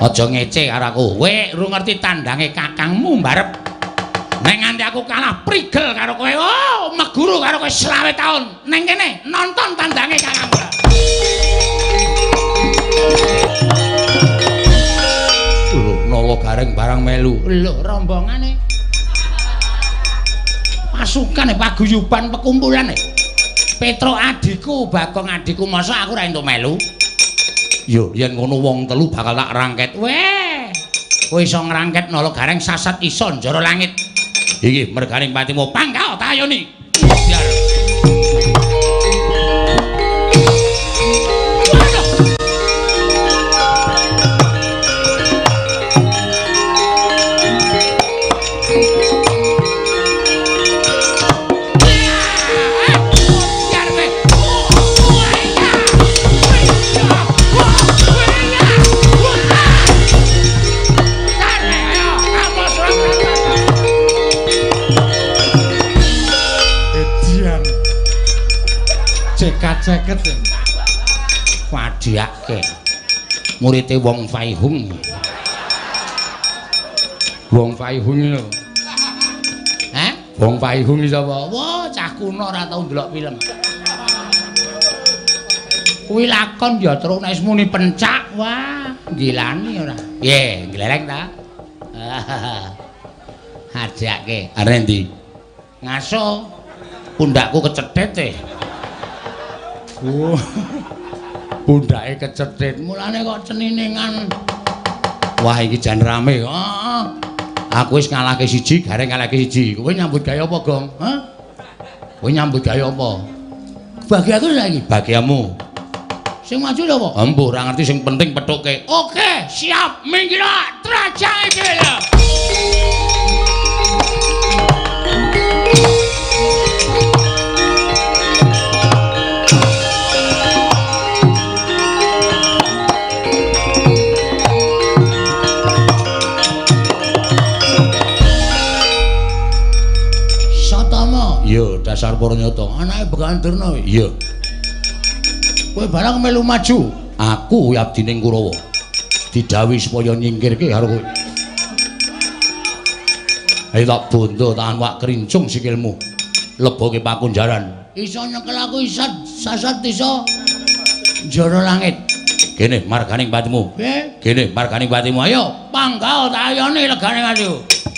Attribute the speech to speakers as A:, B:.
A: Aja ngece karo aku. Kowe ora ngerti tandange kakangmu mbarep. Nek nganti aku kalah prigel karo kowe. Oh, meguru karo kowe 25 taun. Neng kene nonton tandange kakangmu. Lho, Nala Gareng barang melu. Lho, rombongane. Pasukan paguyuban pekumpulan. Petro adhiku, Bagong adhiku, masa aku ora entuk melu? Yo, yen ngono wong telu bakal tak rangket. Weh. Kowe iso ngrangket Nala Gareng sasat iso njara langit. Iki merganing patimu pangkal tayoni. Biar. Ceket wadiake murite Wong Faihung. Wong Faihung lho. Hah? Wong Faihung iki sapa? Wah, cah kuno ora tau ndelok film. Kuwi lakon ya terus nek wis muni pencak, wah, gilani ora. Piye, gleleng ta? Ajake. Arep ndi? Ngaso. Pundakku kecethet e. Oh. Pundake kecethet, mulane kok ceniningan. Wah, iki jan rame. Heeh. Aku wis ngalahke siji, Gareng ngalahke siji. Kowe nyambut gawe apa, Gong? Hah? Kowe nyambut gawe apa? Bagi aku saiki, bagiamu. Sing maju sapa? Embuh, ora ngerti sing penting pethuke. Oke, siap. Minggir trajake dhewe lho. Iya, dasar Purnyata. Anake Begawan Durna. Iya. Kowe barang melu maju. Aku abdining Kurawa. Didhawuhi supaya nyingkirke karo kowe. Ayo tak bondo tahan wak krincung sikilmu. Leboke pakunjaran. Iso nyekel aku iso sasat iso njara langit. Kene marganing patimu. Piye? Kene marganing patimu. Ayo panggah tayone legane atiku.